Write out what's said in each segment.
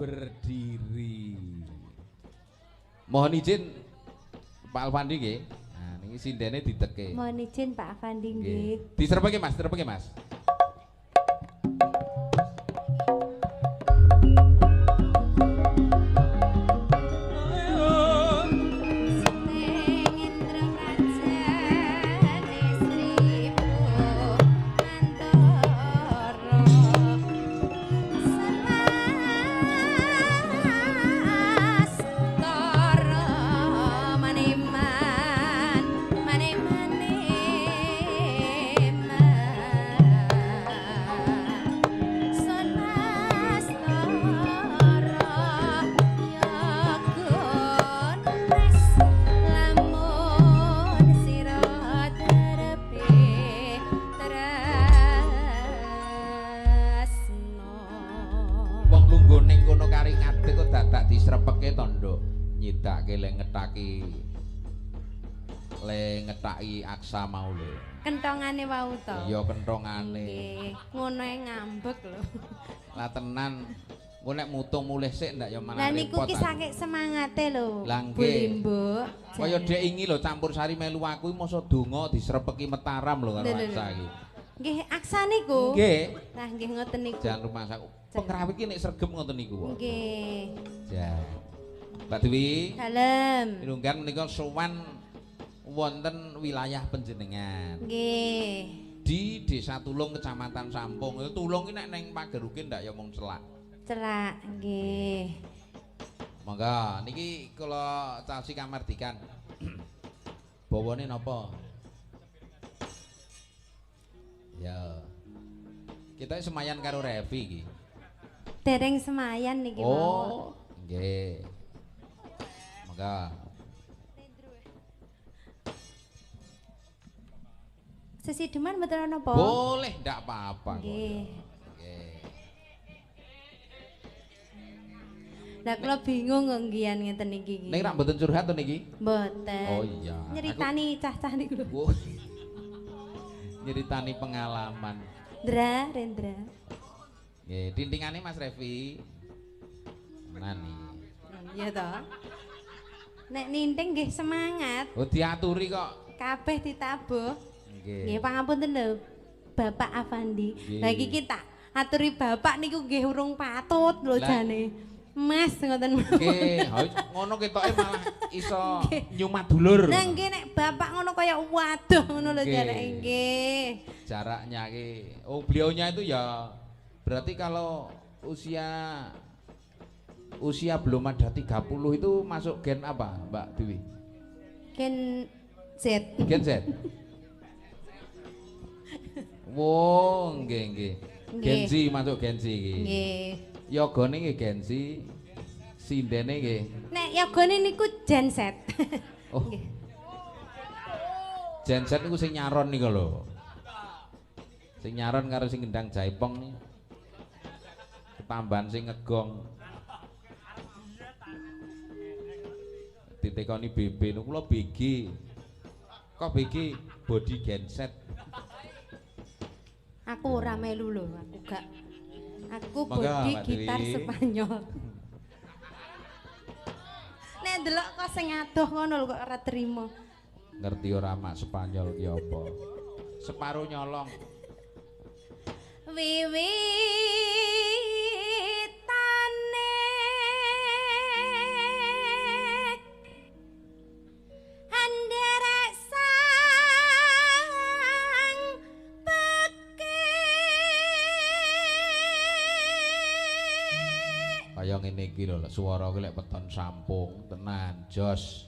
Berdiri. Mohon izin Pak Alfandi nggih. Nah niki sindene diteke. Mohon izin Pak Afandi nggih. Diserpeke Mas, diserpeke Mas. Aksa mau lho. Kentongane wau to. Iya kentongane. Nggih, ngono e ngambek lho. Lah tenan, engko nek mutung mulih sik ndak ya malah repot. Lah niku ki saking semangate lho. Lah nggih. Mbok. Kaya dhek ingi lho campur sari melu aku mosok donga disrepeki Mataram lho karo Aksa iki. Nggih, Aksa niku. Nggih. Lah nggih ngoten niku. Jan rumangsaku. Pengrawit ki nek sregep ngoten niku kok. Nggih. Jan. Mbak Dewi. Dalem. Mirunggan menika sowan wonten wilayah panjenengan. Nggih. Di Desa Tulung, Kecamatan Sampung. Tulung iki nek ning Pagerukin ndak ya mung celak. Celak, nggih. Monggo niki kula caosi kamardikan. Bawane napa? Ya. Kita semayan karo Revi iki. Dereng semayan niki. Oh, nggih. Monggo. Sesideman mboten napa? Boleh, ndak apa-apa. Nggih. Nggih. Lah kula bingung kok nggian ngeten iki iki. Ning rak mboten curhat to niki? Mboten. Oh iya. Nyeritani cah-cah niku lho. Nyeritani pengalaman. Ndra, Rendra. Nggih, tintingane Mas Revi. Nani. Iya to. Nek ninting nggih semangat. Oh diaturi kok. Kabeh ditabuh. Nggih, pangapunten lho Bapak Afandi. Lah iki tak aturi bapak niku nggih urung patut lho jane. Mas ngoten mawon. Nggih, ngono ketoke malah iso nyumat dulur. Lah nggih nek bapak ngono kaya waduh ngono lho jarake nggih. Jaraknya ki. Oh, beliaunya itu ya berarti kalau usia belum ada 30 itu masuk gen apa, Mbak Dewi? Gen Z. Gen Z. Wow, nggih nggih. Gen Z masuk Gen Z iki. Nggih. Yogane nggih Gen Z, sindene nggih. Nek yogane niku Gen Z. Oh. Nggih. Gen Z niku sing nyaron niku lho. Sing nyaron karo sing gendang jaipong niku. Ketambahan sing ngegong. Ditekoni BB niku kula BG. Kok BG body genset. Aku ora melu lho, aku gak. Aku body gitar Spanyol. Nek ndelok kok sing adoh ngono lho kok ora trimo. Ngerti ora mak Spanyol ki apa? Separo nyolong. Wiwitane anderek sang pekik. Kaya ngene iki lho, swara ki lek weton Sampung tenan jos.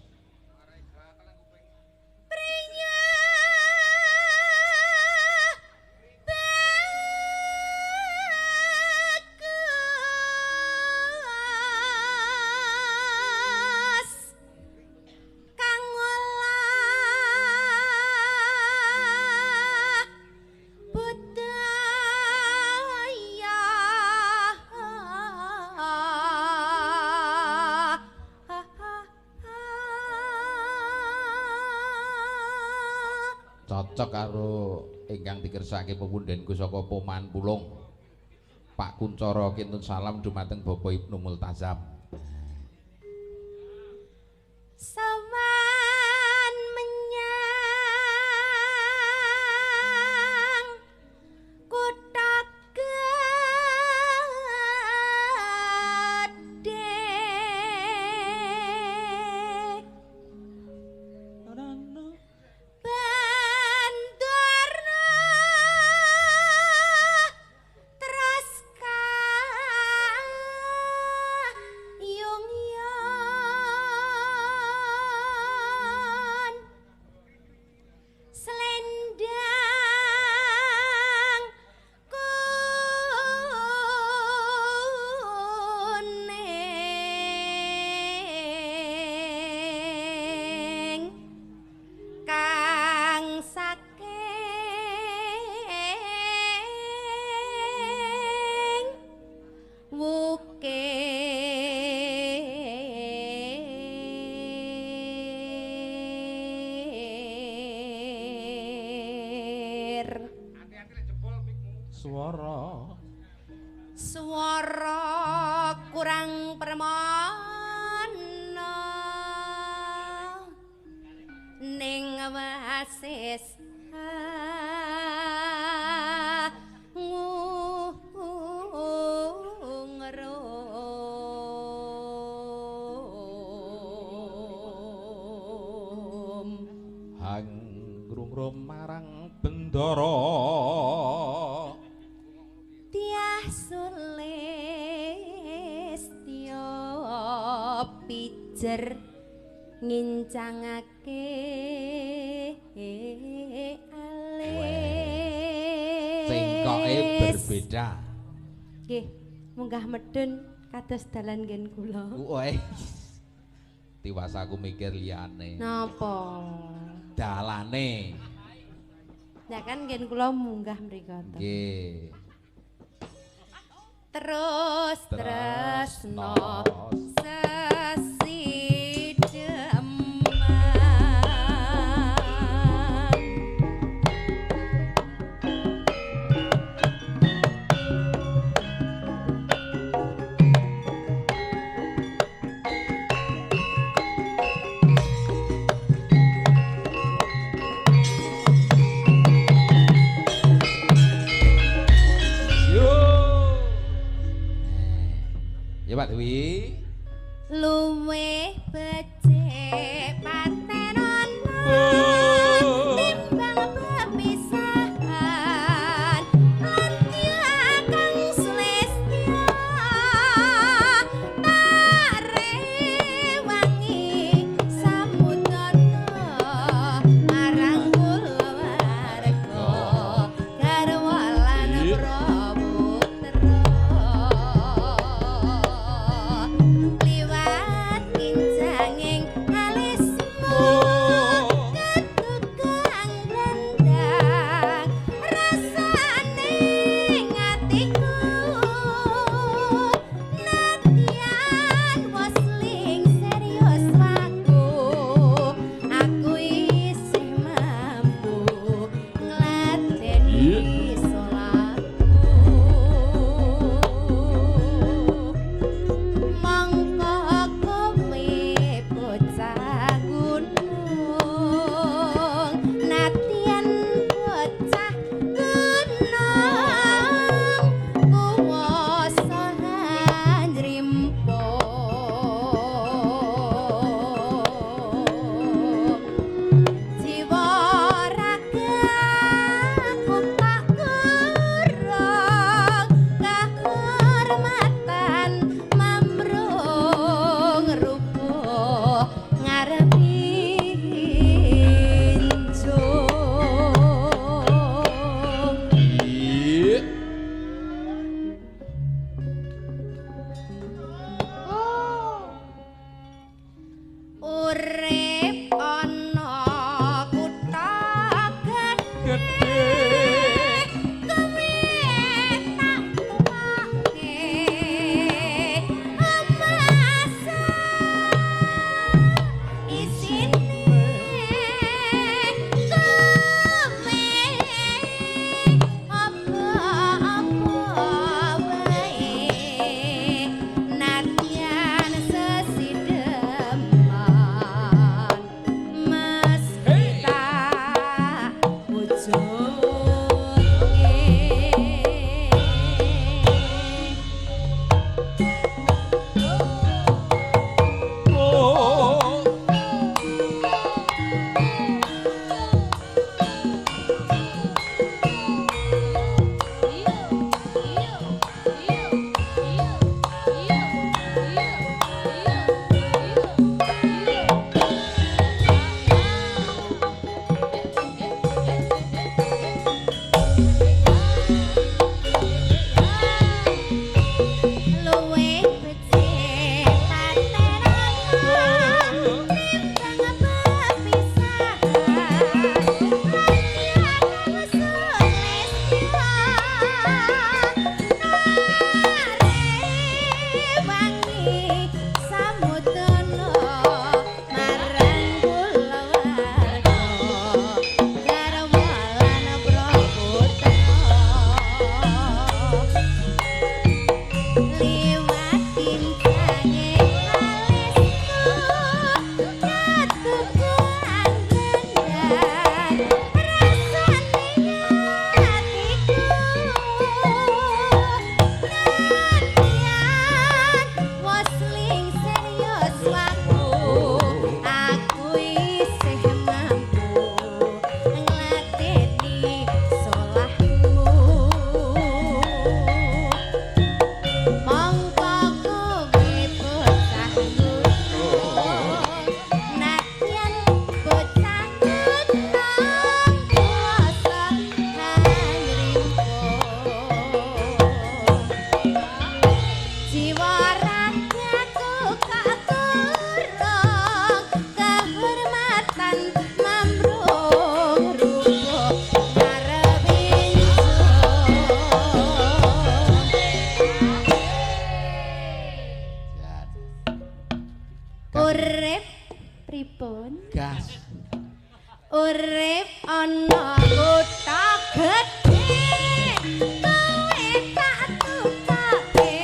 Cocok karo ingkang dikersake pepundhenku saka Poman Pulung. Pak Kuncoro kintun salam dumateng Bapak Ibnu Multazam. Sowan menyang kutha gedhe Bandara terus kayung-yon selendang kuning kang saking wukir. Swara Swara kurang permana ning wasis ngungrum. Hangrungrum marang bendara Tiah sulistya pijer ngincangake alis. Cengkoke berbeda. Nggih, munggah medun kados dalan nggen kula. Wes. Tiwas aku mikir liyane. Napa? Dalane. Ya kan nggen kula munggah mriku to. Nggih. Terus tresno sesideman. Yo. Ya Pak Dwi. Luwih becik patenono timbang pepisahan Antya kang sulistya tak rewangi samudana marang kulawarga garwa lan praputra liwat kincanging alismu. Jiwa ragaku kok kurang kehormatan mamrung rubuh ngarep ingsun. Jan. Urip pripun? Gas. Urip ana kutha gedhe, kowe tak tukoke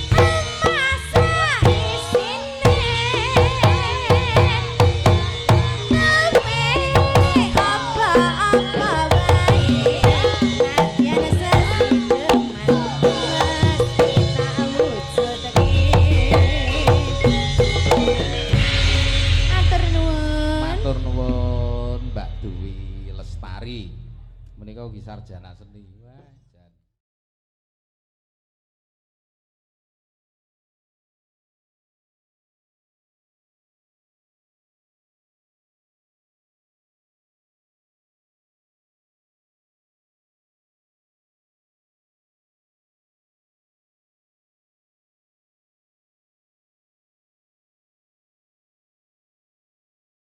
emas isine. Kowe apa-apa wae, nadyan sesideman mesti tak wujudke. Matur nuwun. Matur nuwun, Mbak Dwi Lestari. Menika ugi sarjana seni. Wah.